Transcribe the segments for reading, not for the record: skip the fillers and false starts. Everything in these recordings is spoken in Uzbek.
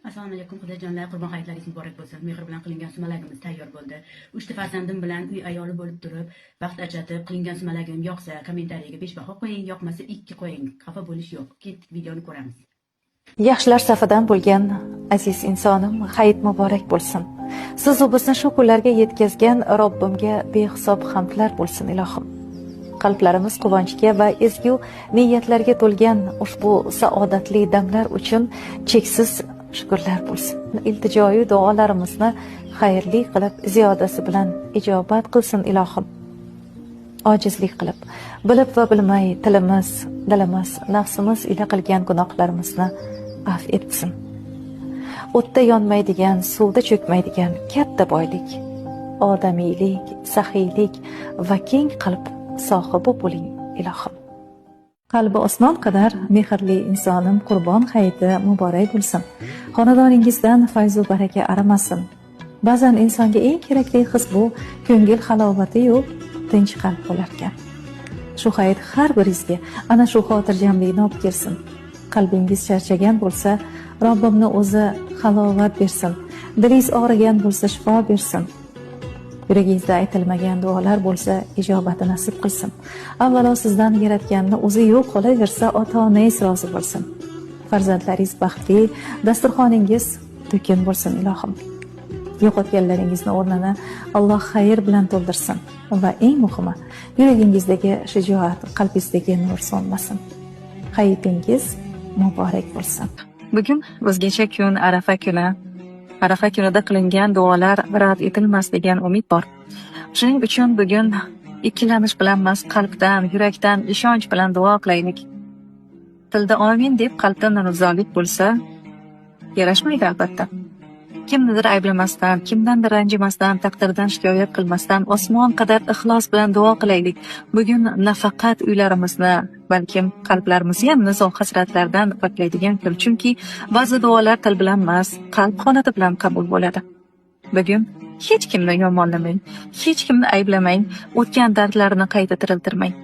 Assalomu alaykum, xudojonlar, qurbon hayitlaringiz muborak bo'lsin. Mehr bilan qilingan sumalagimiz tayyor bo'ldi. Uchta farzandim bilan uy ayoli bo'lib turib, vaqt ajratib qilingan sumalagim yoqsa, kommentariyaga 5 baho qo'ying, yoqmasa 2 qo'ying. Xafa bo'lish yo'q. Ketdik, videoni ko'ramiz. Yaxshilar safidan bo'lgan aziz insonim, hayit muborak bo'lsin. Sizu bizni shu kunlarga yetkazgan Robbimga behisob hamdlar bo'lsin, ilohim. Qalblarimiz quvonchga va ezgu niyatlarga to'lgan ushbu saodatli damlar uchun cheksiz shukrlar bo'lsin. Iltijoyu duolarimizni xayrli qilib, ziyodasi bilan ijobat qilsin, ilohim. Ojizlik qilib, bilib va bilmay tilimiz, dilimiz, nafsimiz ila qilgan gunohlarimizni afv etsin. O'tda yonmaydigan, suvda cho'kmaydigan katta boylik, odamiylik, saxiylik va keng qalb sohibi bo'ling, ilohim. Qalbi osmon qadar mehrli insonim, Qurbon hayiti muborak bo'lsin. Xonadoningizdan fayzu baraka arimasin. Ba'zan insonga eng kerakli his bu ko'ngil halovati-yu tinch qalb bo'larkan. Shu hayit har biringizga ana shu xotirjamlikni olib kelsin. Qalbingiz charchagan bo'lsa, Robbimni o'zi halovat bersin. Dilingiz og'rigan bo'lsa, shifo bersin. Yuragingizda aytilmagan duolar bo'lsa, ijobati nasib qilsin. Avvalo sizdan Yaratganni o'zi yo'q, qolaversa, ota-onangiz rozi bo'lsin. Farzandlaringiz baxtli, dasturxoningiz to'kin bo'lsin, ilohim. Yo'qotganlaringizni o'rnini Alloh xayr bilan to'ldirsin va eng muhimi, yuragingizdagi shijoat, qalbingizdagi nur so'nmasin. Hayitingiz muborak bo'lsin. Bugun o'zgacha kun, Arafa kuni. Arafa kunida qilingan duolar rad etilmas degan umid bor. Shuning uchun bugun ikkilanish bilan emas, qalbdan, yurakdan, ishonch bilan duo qilaylik. Tilda omin deb qalbda norozilik bo'lsa, yarashmaydi albatta. Kimnidir ayblamasdan, kimdandir ranjimasdan, taqdirdan shikoyat qilmasdan, osmon qadar ixlos bilan duo qilaylik. Bugun nafaqat uylarimizni, balkim qalblarimizni ham nizo hasratlardan poklaydigan kun. Chunki ba'zi duolar til bilan emas, qalb holati bilan qabul bo'ladi. Bugun hech kimni yomonlamang, hech kimni ayblamang, o'tgan dardlarni qayta tiriltirmang.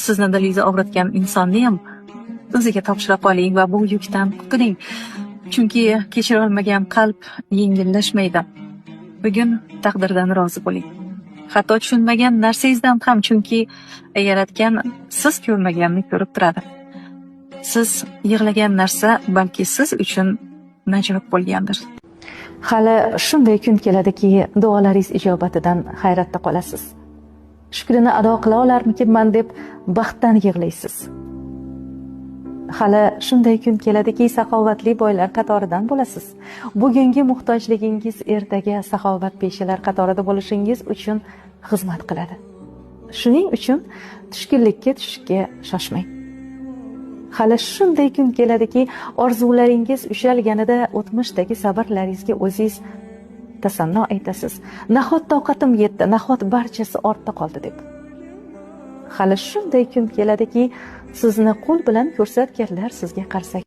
Sizni dilingizni og'ritgan insonni ham o'ziga topshira qoling va bu yukdan qutuling. Chunki kechira olmagan qalb yengillashmaydi. Bugun taqdirdan rozi bo'ling. Hatto tushunmagan narsangizdan ham, chunki Yaratgan siz ko'rmaganni ko'rib turadi. Siz yig'lagan narsa balki siz uchun najot bo'lgandir. Hali shunday kun keladiki, duolaringiz ijobatidan hayratda qolasiz. Shukrini ado qila olarmikinman deb baxtdan yig'laysiz. Hali shunday kun keladiki, saxovatli boylar qatoridan bo'lasiz. Bugungi muhtojligingiz ertaga saxovatpeshalar qatorida bo'lishingiz uchun xizmat qiladi. Shuning uchun tushkunlikka tushishga shoshmang. Hali shunday kun keladiki, orzularingiz ushalganida o'tmishdagi sabrlaringizga o'zingiz tasanno aytasiz. Nahot toqatim yetdi, nahot barchasi ortda qoldi deb. Hali shunday kun keladiki, sizni qo'l bilan ko'rsatganlar sizga qarsak